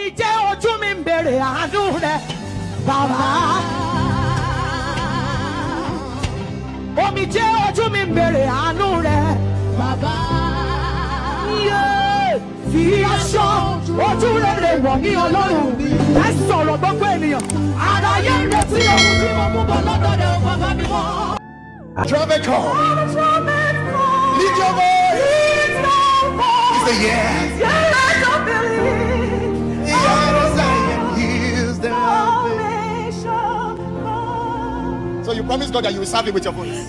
Omijé ojú mi ń bèrè àánú rẹ, bàbá. Omijé ojú mi ń bèrè àánú rẹ, Bàbá. Yé! Fi aṣọ ojú rere wọ̀ mí, Ọlọ́run. Ẹ sọ̀rọ̀, gbogbo ènìyàn. Àlàyé ń retí ohun tí mo mú bọ̀ lọ́dọ̀ rẹ̀, ó bàbá mi mọ́. Trumpet call. Lift your voice. It's the year. The Zion hears the. So you promise God that you will serve Him with your voice.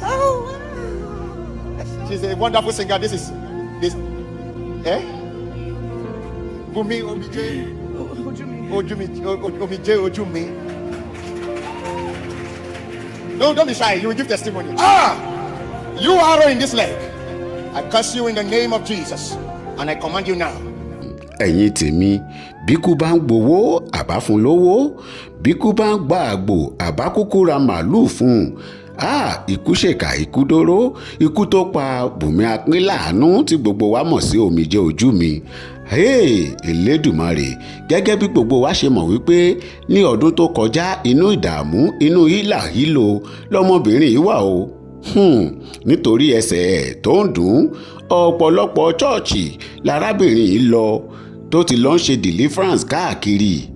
She's a wonderful singer. This is this. Eh? Bumi Omije Ojumi Omije Ojumi. No, don't be shy. You will give testimony. Ah! You arrow in this leg. I curse you in the name of Jesus. And I command you now. Ẹ̀yin tèmi, bíkú bá ń gbowó, àbá fún lówó. Bíkú bá ń gba àgbò, àbá kúkú ra màálùú fún un. Ah, ikú ṣèkà, ikú dóró, ikú tó pa Bùnmi Akínláàánú tí gbogbo wa mọ̀ sí Omijé Ojú Mi. Hey, Elédùmarè! Gẹ́gẹ́ bí gbogbo wa ṣe mọ̀ wípé ní ọdún tó kọjá, inú ìdààmú, inú hílàhílo lọmọbìnrin yìí wà o, nítorí ẹsẹ̀ ẹ̀ tó ń dùn ún. Ọ̀pọ̀lọpọ̀ chọ́ọ̀chì lárábìnrin yìí lọ tó ti lọ ń ṣe deliverance káàkiri.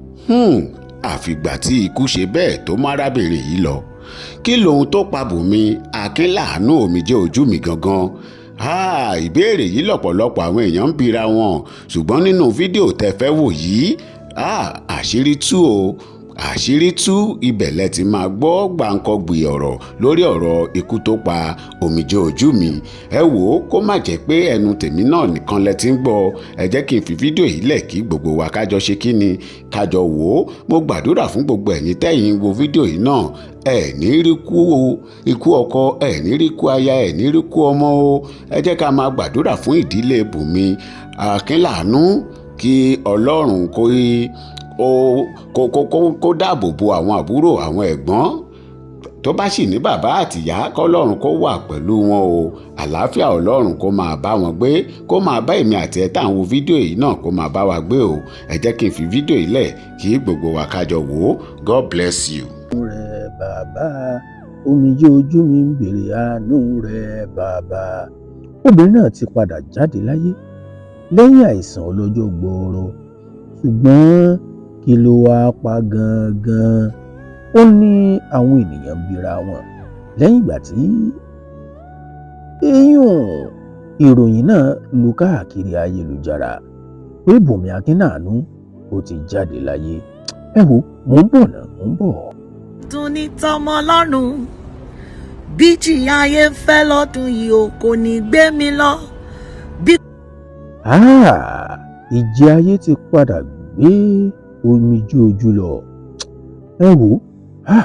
Àfìgbà tí ikú ṣe bẹ́ẹ̀ tó mú arábìnrin yìí lọ. Kí lohun tó pa Bùnmi Akínláàánú Omijé Ojú Mi gangan? Ah, ìbéèrè yìí lọ́pọ̀lọpọ̀ àwọn èèyàn ń bira wọn, ṣùgbọ́n nínú fídíò tẹ́ fẹ́ wò yìí, ah, àṣírí tú o, àṣírí tú. Ibẹ̀ lẹ ti máa gbọ́ gbàǹkangbì ọ̀rọ̀ lórí ọ̀rọ̀ ikú tó pa Omijé Ojú Mi. Ẹ wò ó, kó má jẹ́ pé ẹnu tèmi náà nìkan lẹ ti ń gbọ́, ẹ jẹ́ kí n fi fídíò yìí lẹ̀ kí gbogbo wa kájọ ṣe kí ni, kájọ wò ó. Mo gbàdúrà fún gbogbo ẹ̀yin tẹ́yin wo fídíò yìí náà, ẹ ní rí kú o, ikú ọkọ, ẹ ní rí kú aya, ẹ ní rí kú ọmọ o. Ẹ jẹ́ ká máa gbàdúrà fún ìdílé Bùnmi Akínláàánú, kí Ọlọ́run kó dáàbò bo àwọn àbúrò, àwọn ẹ̀gbọ́n, tó bá sì ní bàbá àtìyá, kọ́lọ́run kó wà pẹ̀lú wọn o. Àlàáfíà Ọlọ́run kó máa bá wọn gbé, kó máa bá èmi àti ẹ̀ tá à ń wo fídíò yìí náà, kó máa bá wa gbé o. Ẹ jẹ́ kí n fi fídíò yìí lẹ̀ kí gbogbo wa kájọ wò ó. God bless you. Rẹ bàbá, omijé ojú mi ń bèrè àánú rẹ, bàbá. Obìnrin náà ti padà jáde láyé lẹ́yìn àìsàn ọlọ́jọ́ gbọọrọ, ṣùgbọ́n kí ló wáá pa gangan? Ó ní àwọn ènìyàn ń bira wọn lẹ́yìn ìgbà tí eyín ìròyìn náà lu káàkiri ayélujára pé Bùnmi Akínláàánú ó ti jáde láyé. Ẹ wo, mò ń bọ̀ náà, mò ń bọ̀. Dún ní tọmọ lọ́rùn bíjì ayé ń fẹ́ lọ́dún yìí o, kò ní gbé mi lọ. Bí Ah, ìjì ayé ti padà gbé omijé ojú lọ. Ẹ wò ó,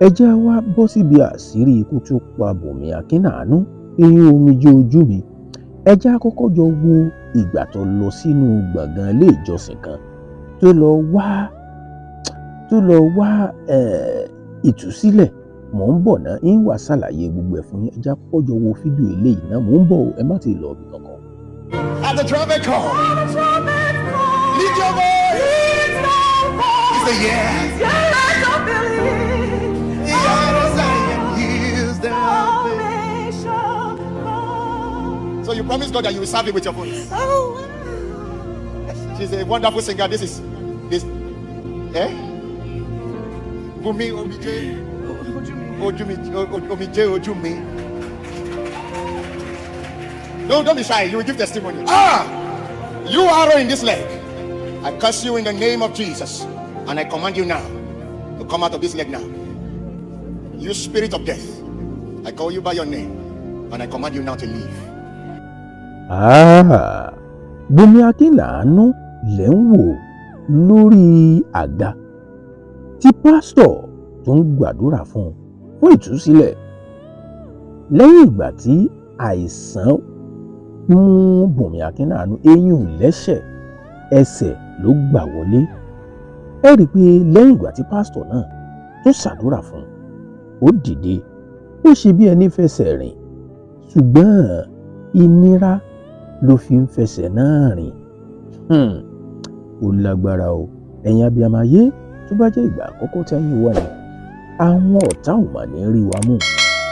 ẹ jẹ́ wá bọ́ síbi àṣírí ikú tó pa Bùnmi Akínláàánú, eyín Omijé Ojú Mi. Ẹ jẹ́ á kọ́kọ́ jọ wo ìgbà tó lọ sínú gbọ̀ngàn ilé ìjọsìn kan tó lọ wá ìtúsílẹ̀. Mò ń bọ̀ ná, ń wá ṣàlàyé gbogbo ẹ̀ fún yín. Ẹ jẹ́ á kọ́kọ́ jọ wo fídíò eléyìí náà. Mò ń bọ̀ o, ẹ má ti lọ ibì kankan. At the trumpet call, lift your voice. It's the year. The Zion hears the. So you promise God that you will serve Him with your voice. She's a wonderful singer. This is this. Eh? Bumi Omije Ojumi Omije Ojumi. No, don't be shy. You will give testimony. Ah! You arrow in this leg. I curse you in the name of Jesus. And I command you now to come out of this leg now. You spirit of death. I call you by your name. And I command you now to leave. Ah, Bùnmi Akínláàánú lẹ́ ń wò lórí àga tí pásítọ̀ tó ń gbàdúrà fún un fún ìtúsílẹ̀ lẹ́yìn ìgbà tí àìsàn mú Bùnmi Akínláàánú. Eyín ò lẹ́sẹ̀, ẹsẹ̀ ló gbà wọlé. Ẹ rí i pé lẹ́yìn ìgbà tí pásítọ̀ náà tó ṣàdúrà fún un, ó dìde, ó ṣe bí ẹni fẹsẹ̀ rìn, ṣùgbọ́n ìnira ló fi ń fẹsẹ̀ náà rìn. Ó lágbára o. Ẹ̀yin abiyamọ ayé, tó bá jẹ́ ìgbà àkọ́kọ́ tẹ́yìn wà ní, àwọn ọ̀tá ò mà ní rí wa mú,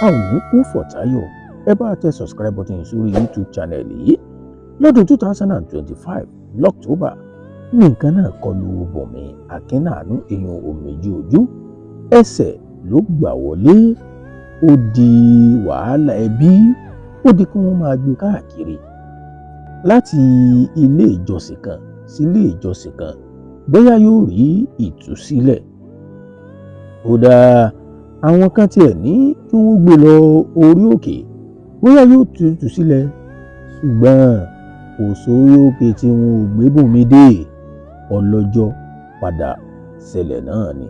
a ò ní kú fọ̀táyọ̀. Ẹ bá tẹ subscribe button sórí YouTube channel yìí. Lọ́dún 2025 lọ́któbà ní nǹkan náà kọlu Bùnmi Akínàánú, èèyàn òmèjì ojú ẹsẹ̀ ló gbà wọlé. Ó di wàhálà ẹbí, ó di kí wọ́n máa gbé káàkiri láti ilé ìjọsìn kan sí ilé ìjọsìn kan, bóyá yóò rí ìtúsílẹ̀. Ó dáa, àwọn kan tiẹ̀ ní kí wọ́n gbé lọ orí òkè, bóyá yóò tú ìtúsílẹ̀, ṣùgbọ́n kò sórí òkè tí wọn ò gbé Bùnmi dé. Ọlọ́jọ́ padà ṣẹlẹ̀ náà ni.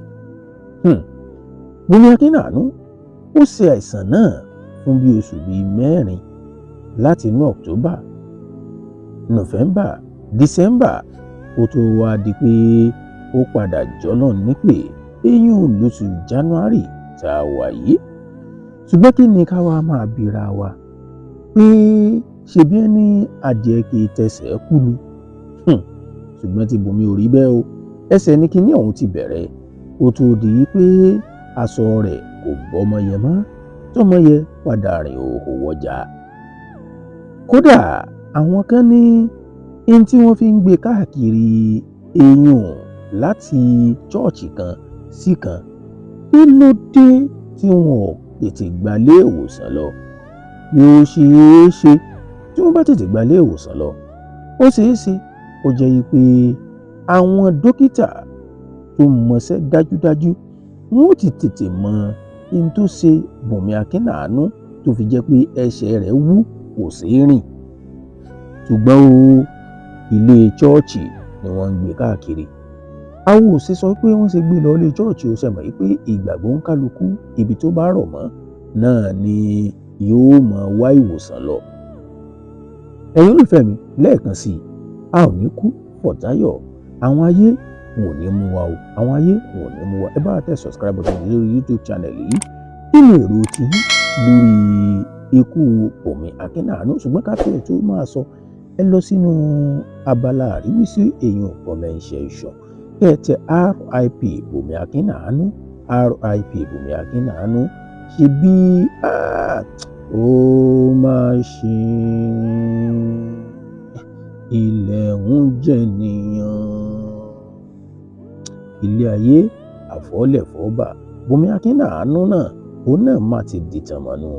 Bùnmi Akínàánú ó ṣe àìsàn náà fún bí oṣù bíi 4, láti inú October, November, December, ó tó wá di pé ó padà jọ́lọ̀ nípè eyín lóṣù January tá a wà yìí. Ṣùgbọ́n kí ni ká wá máa bira wa pé ṣebí ẹni adìẹ kì í tẹsẹ̀ kú ni? Ṣùgbọ́n tí Bùnmi ò rí bẹ́ẹ̀ o. Ẹsẹ̀ ní kinní ọ̀hún ti bẹ̀rẹ̀, ó tó di pé aṣọ rẹ̀ kò bọ́mọ yẹ mọ́, tọmọ yẹ padà rìn òhò wọjà. Kódà àwọn kan ní ẹni tí wọ́n fi ń gbé káàkiri eyín láti chọ́ọ̀chì kan sí kan, kí ló dé tí wọn ò tètè gbalé ìwòsàn lọ? Yóò ṣeé ṣe tí wọ́n bá tètè gbalé ìwòsàn lọ, ó ṣeé ṣe kó jẹ́ pé àwọn dókítà tó mọṣẹ́ dájúdájú wọn ó ti tètè mọ ohun tó ṣe Bùnmi Akínàánú tó fi jẹ́ pé ẹsẹ̀ rẹ̀ wú, kò ṣeé rìn. Ṣùgbọ́n o, ilé chọ́ọ̀chì ni wọ́n ń gbé káàkiri. Àwọn ò ṣe sọ pé wọ́n ṣe gbé lọ ilé chọ́ọ̀chì. Ó ṣe mọ̀ pé ìgbàgbọ́ ń kálukú, ibi tó bá rọ̀ mọ́ náà ni yóò máa wá ìwòsàn lọ. Ẹ̀yin olùfẹ́ mi, lẹ́ẹ̀kan sí i, a ò ní kú fọ̀táyọ̀. Àwọn ayé wọn ò ní mú wa o, àwọn ayé wọn ò ní mú wa. Ẹ bá tẹ subscribe button lórí YouTube channel yìí. Kí ni èrò tiyín lórí ikú Bùnmi Akínàánú? Ṣùgbọ́n ká tiẹ̀ tó máa sọ, ẹ lọ sínú abala àríwísí èèyàn comment section, kẹ́ ẹ tẹ RIP Bùnmi Akínàánú, RIP Bùnmi Akínàánú. Ṣe bí ó máa ṣe ilẹ̀ ń jẹ́ nìyàn, ilé ayé àfọ́lẹ̀fọ́bà. Bùnmi Akínàánú náà, òun náà má ti dìtàn mọ́nu,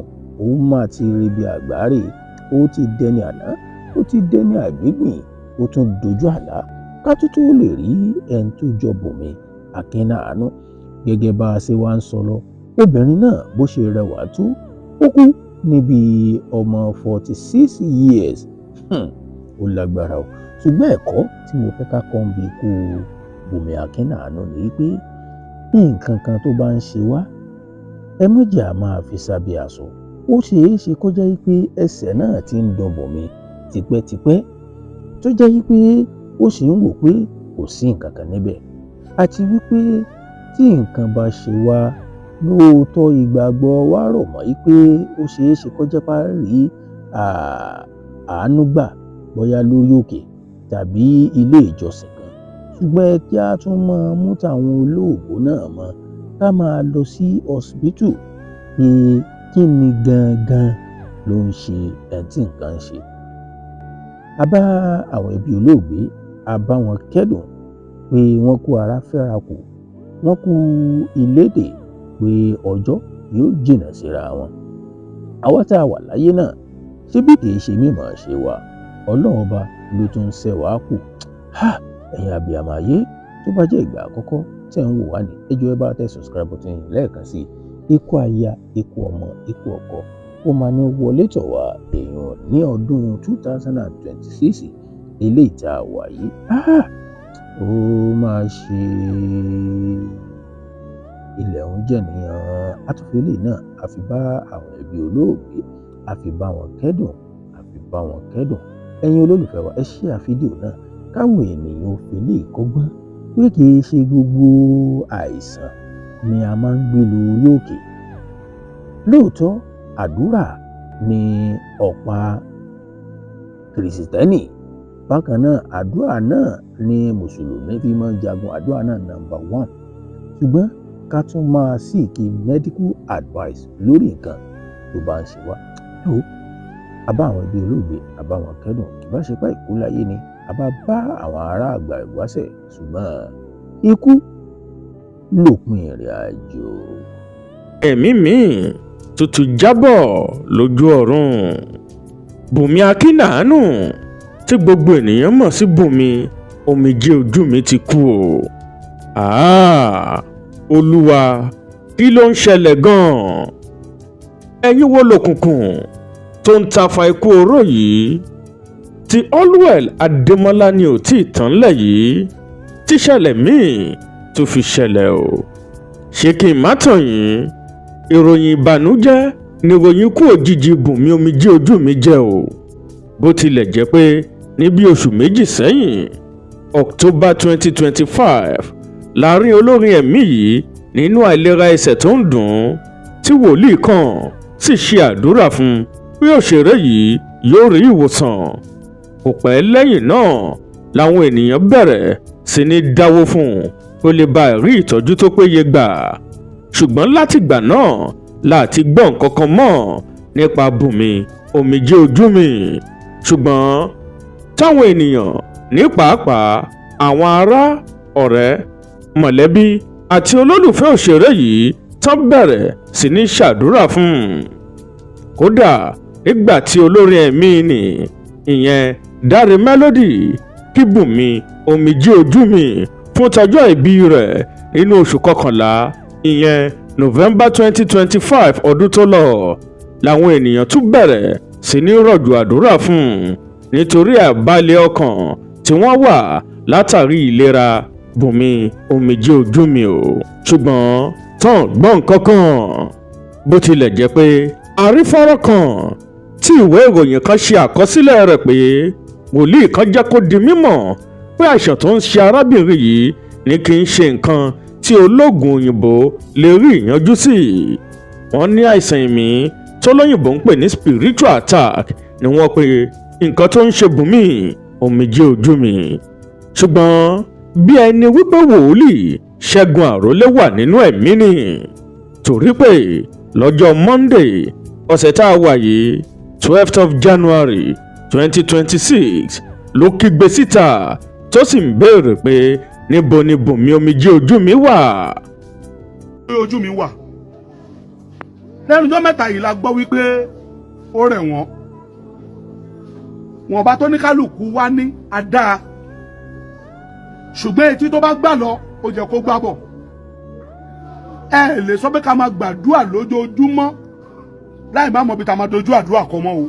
òun má ti rebi àgbáre, ó ti dẹni àná, ó ti dẹni àgbégbìn, ó tún dojú àlá ká tó tó lè rí ẹni tó jọ Bùnmi Akínàánú. Gẹ́gẹ́ bá a ṣe wá ń sọ lọ, obìnrin náà bó ṣe rẹwà tó, ó kú níbi ọmọ 46 years. Ó lágbára o. Ṣùgbọ́n ẹ̀kọ́ tí mo fẹ́ ká kọ́ ń bi ikú Bùnmi Akínàánú ni pé nǹkan kan tó bá ń ṣe wá, ẹ má jẹ́ á máa fi sábẹ́ aṣọ. Ó ṣeé ṣe kó jẹ́ pé ẹsẹ̀ náà ti ń dùn Bùnmi tipẹ́tipẹ́, tó jẹ́ pé ó sì ń wò pé kò sí nǹkan kan níbẹ̀. Àti wípé tí nǹkan bá ṣe wá lóòótọ́, ìgbàgbọ́ wa rọ̀ mọ́ pé ó ṣeé ṣe kó jẹ́ pé a rí àánú gbà bóyá lórí òkè tàbí ilé ìjọsìn kan. Ṣùgbọ́n ẹ jẹ́ á tún máa mú tàwọn olóògbé náà mọ́, ká máa lọ sí hospital pé kí ni gangan ló ń ṣe ẹni tí nǹkan ń ṣe. A bá àwọn ẹbí olóògbé, a bá wọn kẹ́dùn pé wọ́n kú ara fẹ́ra kù, wọ́n kú ìlédè, pé ọjọ́ yóò jìnnà síra wọn. Àwa tá a wà láyé náà, ṣé bí kì í ṣe mímọ̀ ṣe wa, Ọlọ́run ọba ló tún ń ṣẹ́ wàá kù. Ẹ̀yin abiyamọ ayé, tó bá jẹ́ ìgbà àkọ́kọ́ tẹ̀ ń wò wá ní, ẹ jọ̀ọ́ ẹ bá tẹ subscribe button yìí lẹ́ẹ̀kan sí i. Ikú aya, ikú ọmọ, ikú ọkọ, ó máa ní wọlé tọ̀ wá èèyàn ní ọdún 2026 eléyìí tá a wà yìí. Ó máa ṣe ilẹ̀ ń jẹ́ nìyàn. Àtúnfẹ́lẹ́ náà a fi bá àwọn ẹbí olóògbé, a fi bá wọn kẹ́dùn, a fi bá wọn kẹ́dùn. Ẹ̀yin olólùfẹ́ wa, ẹ share fídíò náà káwọn ènìyàn ò fi lè kọ́gbọ́n pé kì í ṣe gbogbo àìsàn ni a máa ń gbé lórí òkè. Lóòótọ́ àdúrà ni ọ̀pá kìrìsìtẹ́nì. Bákan náà, àdúrà náà ni mùsùlùmí fi máa ń jagun, àdúrà náà number one, ṣùgbọ́n ká tún máa seek medical advice lórí nǹkan tó bá ń ṣe wá. Ẹ wo, a bá àwọn ẹbí olóògbé, a bá wọn kẹ́dùn. Kì bá ṣe pé ìkú láyé ni a bá bá àwọn ará àgbà ìwáṣẹ̀, ṣùgbọ́n ikú lópin ìrìn àjò. Ẹ̀mí míì tuntun jábọ̀ lójú ọ̀run. Bùnmi Akínàánú tí gbogbo ènìyàn mọ̀ sí Bùnmi Omijé Ojú Mi ti kú o. Ah, Olúwa, kí ló ń ṣẹlẹ̀ gan-an? Ẹ̀yin wo lòkùnkùn tó ń tafa ikú oró yìí? Ti Allwell Adémọ́lá ni ò tí ì tán lẹ̀ yìí, tíṣẹ̀lẹ̀ míì tó fi ṣẹlẹ̀ o. Ṣé kí n má tàn yín, ìròyìn ìbànújẹ́ ni ìròyìn ikú òjijì Bùnmi Omijé Ojú Mi jẹ́ o. Bó tilẹ̀ jẹ́ pé ní bí oṣù 2 sẹ́yìn, October 2025, láàrin olórin ẹ̀mí yìí nínú àìlera ẹsẹ̀ tó ń dùn ún, tí wòlíì kan sì ṣe àdúrà fún un pé òṣèré yìí yóò rí ìwòsàn. Kò pẹ́ lẹ́yìn náà làwọn ènìyàn bẹ̀rẹ̀ sí ní dáwó fún un kó lè bá rí ìtọ́jú tó péye gbà, ṣùgbọ́n látìgbà náà láti gbọ́ nǹkan kan mọ́ nípa Bùnmi Omijé Ojú Mi. Ṣùgbọ́n táwọn ènìyàn ní pàápàá àwọn ará, ọ̀rẹ́, mọ̀lẹ́bí àti olólùfẹ́ òṣèré yìí tán bẹ̀rẹ̀ sí ní ṣàdúrà fún un. Kódà nígbà tí olórin ẹ̀mí nì ìyẹn Dáre Melody kí Bùnmi Omijé Ojú Mi fún tọjọ́ ìbí rẹ̀ nínú oṣù kọkànlá, ìyẹn November 2025 ọdún tó lọ, làwọn ènìyàn tún bẹ̀rẹ̀ sí ní rọ̀jò àdúrà fún un nítorí àìbalẹ̀ ọkàn tí wọ́n wà látàrí ìlera Bùnmi Omijé Ojú Mi o, ṣùgbọ́n tán gbọ́n kankan. Bó tilẹ̀ jẹ́ pé àrífọ́rọ́ kan tí ìwé ìròyìn kan ṣe àkọsílẹ̀ rẹ̀ pé wòlíì kan jẹ́ kó di mímọ̀ pé àìsàn tó ń ṣe arábìnrin yìí ní kì í ṣe nǹkan tí olóògùn òyìnbó lè rí ìyanjú sí. Wọ́n ní àìsàn ìmí tó lóyìnbó ń pè ní spiritual attack ni wọ́n pe nǹkan tó ń ṣe Bùnmi Omijé Ojú Mi, ṣùgbọ́n bí ẹni wípé wòlíì Ṣẹ́gun Àrólé wà nínú ẹ̀mí ni, torí pé lọ́jọ́ Monday ọ̀sẹ̀ tá a wà yìí, 12th of January 2026, ló kígbe síta tó sì ń béèrè pé níbo ni Bùnmi Omijé Ojú Mi wà. Ojú mi wà lẹ́nu ọjọ́ mẹ́ta yìí la gbọ́ wípé ó rẹ̀ wọ́n. Wọ́n bá tó ní kálukú wá ní adáa, ṣùgbọ́n etí tó bá gbà lọ, ó jẹ́ kó gbà bọ̀. Ẹ lè sọ pé ká máa gbàdúrà lójoojúmọ́ láì má mọ̀ bí ta máa dojú àdúrà kọ mọ́ o.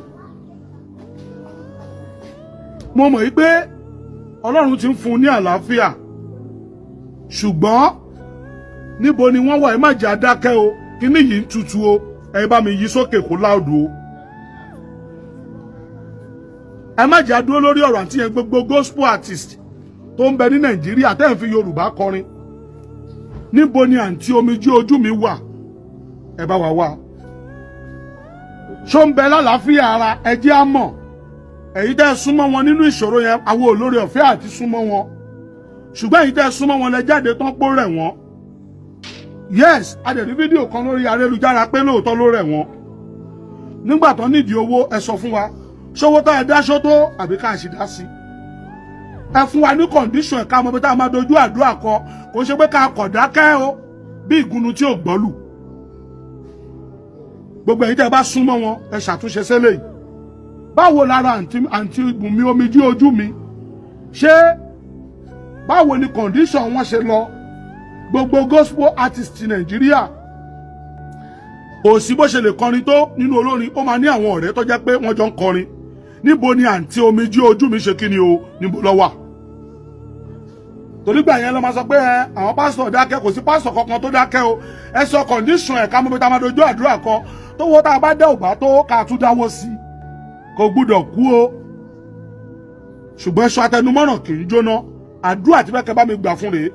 Mo mọ̀ wípé Ọlọ́run ti ń fún un ní àlàáfíà, ṣùgbọ́n níbo ni wọ́n wà? Ẹ má jẹ́ adákẹ́ o. Kíní yìí ń tutù o. Ẹ bá mi yí sókè kó loud o. Ẹ má jẹ́ adúró lórí ọ̀rọ̀ àǹtí yẹn. Gbogbo gospel artist tó ń bẹ ní Nàìjíríà tẹ́ ń fi Yorùbá kọrin, níbo ni àǹtí Omijé Ojú Mi wà? Ẹ bá wa wá. Ṣó ń bẹ lálàáfíà ara? Ẹ jẹ́ á mọ̀. Èyí tẹ́ ẹ súnmọ́ wọn nínú ìṣòro yẹn, àwọn olórí ọ̀fẹ́ àti súnmọ́ wọn, ṣùgbọ́n èyí tẹ́ ẹ súnmọ́ wọn lẹ jáde tán pó rẹ̀ wọ́n. Yes, a dẹ̀ rí fídíò kan lórí ayélujára pé lóòótọ́ ló rẹ̀ wọ́n. Nígbà tán nídìí owó, ẹ sọ fún wa, ṣówó tá ẹ dáṣọ tó àbí ká sì dá sí? Ẹ fún wa ní condition ẹ̀ka mọ̀ bí tá a máa dojú àdúrà kọ. Kò ṣe pé ká kọ̀ dákẹ́ o bí ìgúnnu tí ò gbọ́lù. Gbogbo èyí tẹ́ ẹ bá súnmọ́ wọn, ẹ ṣàtúnṣe sẹ́lẹ̀ yìí. Báwo lára àǹtí Bùnmi Omijé Ojú Mi? Ṣé báwo ni condition wọn ṣe lọ? Gbogbo gospel artist Nàìjíríà, kò sí bó ṣe lè kọrin tó nínú olórin, ó máa ní àwọn ọ̀rẹ́ tó jẹ́ pé wọ́n jọ ń kọrin. Níbo ni àǹtí Omijé Ojú Mi ṣe kí ni o? Níbo ló wà? Torí gbà yẹn ló máa sọ pé ẹ àwọn pásítọ̀ dákẹ́. Kò sí pásítọ̀ kankan tó dákẹ́ o. Ẹ sọ condition ẹ̀, ká mọ̀ bí tá a máa dojú àdúrà kọ. Tó wo tá a bá dẹ́ ò bá tó, ká tún dáwọ́ sí i. Kò gbúdọ̀ kú o, ṣùgbọ́n ẹ̀ṣọ́ atẹnumọ́ràn kì í jóná. Àdúrà tí fẹ́ kẹ́ bá mi gbà fún rèé: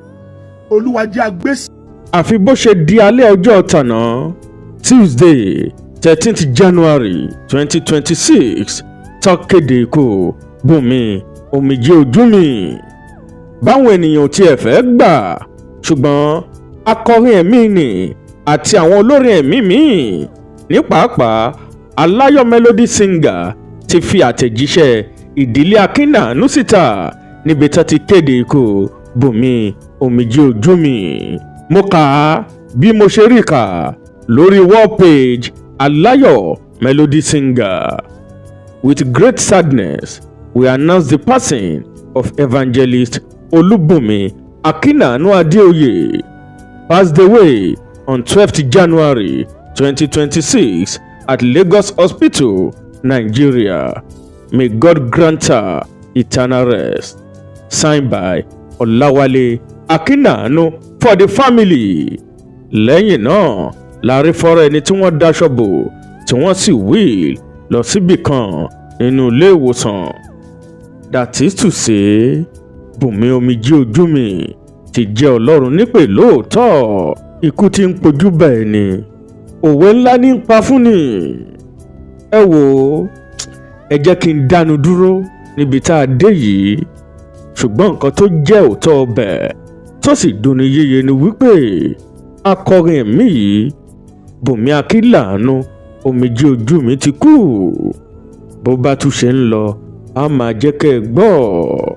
Olúwa jẹ́ agbésí. Àfi bó ṣe di alẹ́ ọjọ́ tàná, Tuesday 13th January 2026, tó kéde ikú Bùnmi. Omijé Ojú Mi. Báwọn ènìyàn ò tiẹ̀ fẹ́ gbà, ṣùgbọ́n akọrin ẹ̀mí ni àti àwọn olórin ẹ̀mí míì, ní pàápàá Aláyọ̀ Melody Singer, ti fi àtẹ̀jíṣẹ́ ìdílé Akínàánú síta níbi tó ti kéde ikú Bùnmi Omijé Ojú Mi. Mo kà á bí mo ṣe rí kà lórí wall page Aláyọ̀ Melody Singer. "With great sadness, we announce the passing of Evangelist Olubunmi Akinnaanu Adeoye, passed away on 12th January 2026 at Lagos Hospital, Nigeria. May God grant her eternal rest." Signed by Olawale Akinnaanu for the family. Lẹ́yìn náà la rí fọ́rọ̀ ẹni tí wọ́n daṣọ bò tí wọ́n sì wheel lọ síbì kan nínú ilé ìwòsàn. That is to say, Bùnmi Omijé Ojú Mi ti jẹ́ Ọlọ́run nípè lóòótọ́. Ikú tí ń pojú bẹ́ẹ̀ ni òwe ńlá ní ń pa fún ni. Ẹ wò ó, ẹ jẹ́ kí n dánu dúró níbi tá a dé yìí, ṣùgbọ́n nǹkan tó jẹ́ òótọ́ ọbẹ̀ tó sì dunni yéye ni wípé akọrin ẹ̀mí yìí, Bùnmi Akínlàánú Omijé Ojú Mi, ti kú. Bó bá tún ṣe ń lọ, a máa jẹ́ kẹ́ ẹ gbọ́.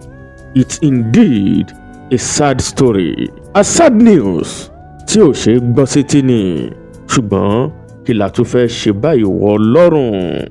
It's indeed a sad story, a sad news tí ò ṣeé gbọ́ sétí ni, ṣùgbọ́n kí la tún fẹ́ ṣe báyìí, wọ Ọlọ́run?